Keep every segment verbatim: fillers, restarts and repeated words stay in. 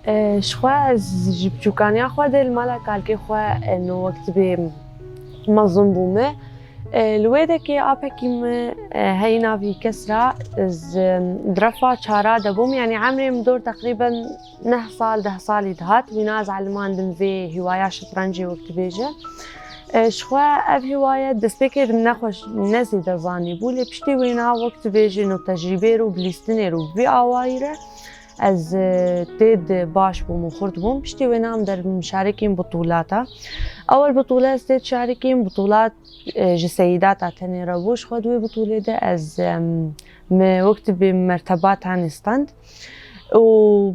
E, ji xwe ez ji biçûkaniya xwe de li mala kalkê xwe, e, no wek dibê mezin bûme. E, li wê dekê apekî min, e, heyî navî Kesra, ez, e, di refa çara de bûm. Yanî emrê min dor teqrîben neh sal, deh salî dihat. Wîna ez elimandim vê hîwaya şitrencê wek dibêje. E, ji xwe ev hîwaye destpêkê de min nexweş, ne zêde zanîbû, lê piştî wêna wek dibêje no tecrîbê û bilîstinê û bi vî awayî re ez, e, tê de baş bûm û xurt bûm. Piştî wêna em der şarikîm bitûlata. Ewel bitûle ez tê şarikîm, bitûlat, e, ji seyîdata tenê re bû. Ji xwe di wê bitûlê de ez, em, me wek dibê merteba tenê stand. Û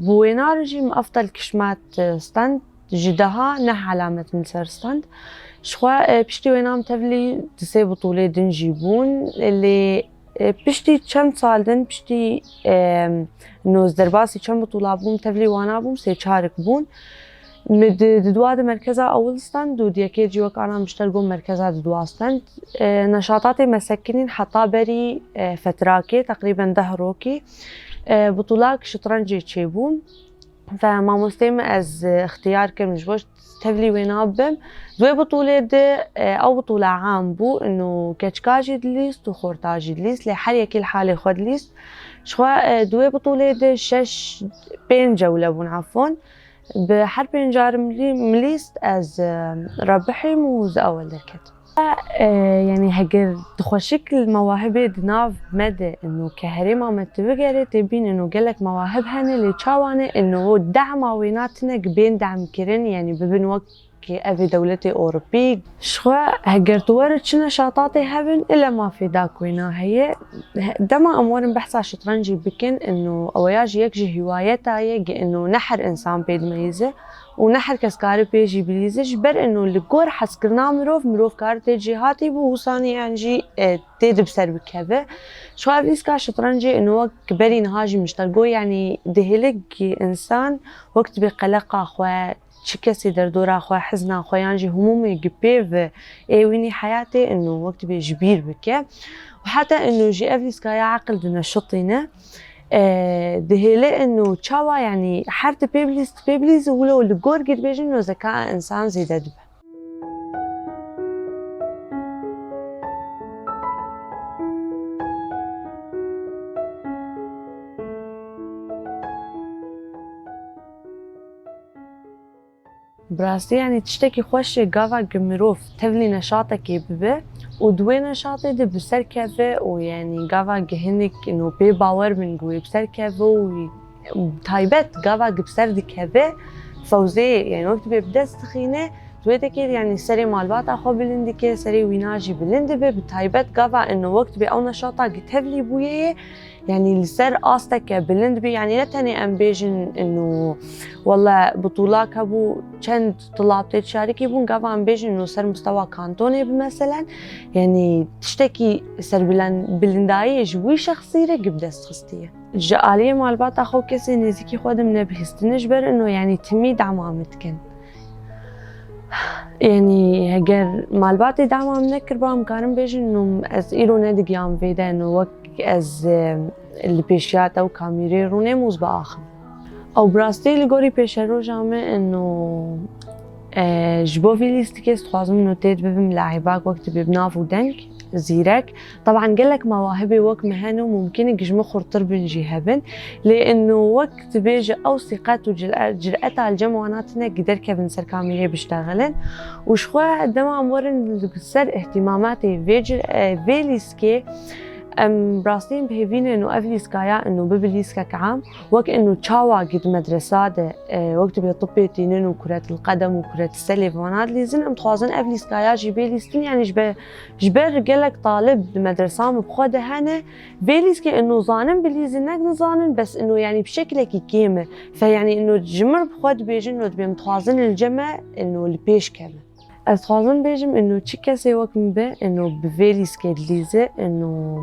bi wêna re jî min eftal kişmat, e, stand. Ji deha neh alamet min ser stand. Ji xwe, e, piştî wêna min tevlî di sê bitûlê din jî bûn. Lê, e, piştî çend sal din, piştî, e, no ez derbasî çend bitûla bûm, tevlî wana bûm, sê çarik bûn. Min di, di dua di merkeza ewil stand û di yekê jî wek ana mişter got merkeza di dua stand. E, neşatatê me sekinîn heta berî, e, fetrakê, teqrîben deh rokî, e, bitûlak şitrencê çêbûn. Ve mamosteyê min ez, e, ixtiyar kirim ji bo tevlî wêna bibim. Di wê bitûlê de, e, ew bitûle am bû, ino keçika jî dilîst û xorta jî dilîst, lê her yekî li halê xwe dilîst. Ji xwe, e, di wê bitûlê de şeş, pênc cewle bûn, efon. Bi her pênca re milî-, milîst ez, e, rebihîm û ez ewel derketim. E, yanî heger tu xweşik li mewahibê di nav me de ino ke herêma me tu bigere tê bîn ino gelek mewahib hene, lê çawa ne ino dema wêna tine ki bên demkirin, yanî bibin wek evê dewletê Ewropî. Ji xwe heger tu were çi neşatatê hebin, ile mafê da ku wêna heye. He-, dema em werin behsa şitrencî bikin, ino eweya jî yek ji hîwayeta ye, gi ino ne her insan pê dimeyîze û ne her kes kare pê jî bilîze. Ji ber ino li gor hezkirina mirov, mirov kare tê cîhatî bû, wisa niyan jî, e, tê di bi ser bikeve. Ji xwe ev lîska şitrencê ino wek berî niha jî mişter got, yanî dihêle gi insan wek dibê qeleqa xwe, çi kesê derdora xwe, hizna xwe yan jî humûmê gi pê ve ê wînî heyatê ino wek dibê ji bîr bike. Û heta ino jî ev lîskaya eqil dineşitîne. E, dihêle ino çawa, yanî her tu pê bilîz, tu pê bilîz, wilo li gor gi dibêjin ino zeka însan zêde dibe. Bi rastî, yanî tiştekî xweş e gava gi mirov tevlî neşatekê bibe û di wê neşatê de bi ser keve û, yanî, gava gi hinek ino pê bawer bin ku wê bi ser keve û taybet gava gi bi ser dikeve, fewzê, yanî, wek dibê bi dest dixîne, di wê dekê, yanî, serê malbata xwe bilind dike, serê wîna jî bilind dibe, bi taybet gava ino wek dibê ew neşata gi tevlî bûye ye, yanî li ser asteke bilind bî, yanî ne tenê em bêjin ino wele bitûlak hebû, çend tulab tê şarikî bûn, gava em bêjin ino ser mustewa kantonê bi meselen, yanî tiştekî serbilen-, bilindayî ji wî şexsî re gi bi dest xistiye. Ji aliyê malbata xwe û kesê nêzîkî xwe de min nebihîstine, ji ber ino, yanî timî dema min dikin. Yanî heger malbatê dema min nekirba, em karin bêjin ino ez îro nedigiyam vê de ino wek ez, e, li pêşiya te û kamîrê rûnêm û ez biaxim. Ew bi rastî li gorî pêşeroja min ino, e, ji bo vî lîstikê ez dixwazim ino tê de bibim lahîbak wek dibê bi nav û deng, zîrek. Teban gelek mewahibê wek min hene û mumkin e ji min xurtir bin jî hebin. Lê ino wek dibêje ew sîqet û cil-, cireta li cem wana tine ki derkevin ser kamîrê biştexilin. Û ji xwe dema em werin li ser îhtîmamatê vê cir-, e, vê lîskê, em rastîn bi hêvî ne ino ev lîskaya ino bibe lîskek am. Wek ino çawa ki di medresa de, e, wek dibê tibê tînin û kuretil qedem û kuretil selê vana dilîzin, em dixwazin ev lîskaya jî bê lîstin, yanî ji be-, ji ber gelek talib di medresa min bi xwe de hene, vê lîskê ino zanin bilîzin, nek nizanin, bes ino, yanî, bi şekilekî kêm e. Fe, yanî, ino ji min bi xwe dibêjin, ino dibê em dixwazin li cem me ino li pêş kevin. Ez dixwazim bêjim, ino çi kesê wek min be, ino bi vê lîskê dilîze, ino,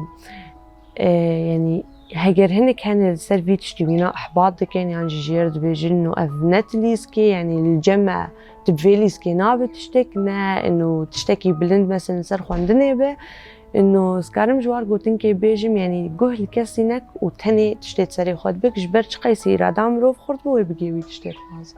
e, yanî heger hinek hene li ser vî tiştî wîna ihbat dikin, yan jî jê re dibêjin, ino ev ne ti lîskê, yanî li cem me tu bi vê lîskê nabe tiştek, ne, ino tiştekî bilind, mesela li ser xwendinê be. Ino, ez karim ji war gotinkê bêjim, yanî guh li kesî nek û tenê tiştê di serê xwe dibik, ji ber çi qeysî îrada mirov xurt bi wê bigê wî tiştê dixwaze.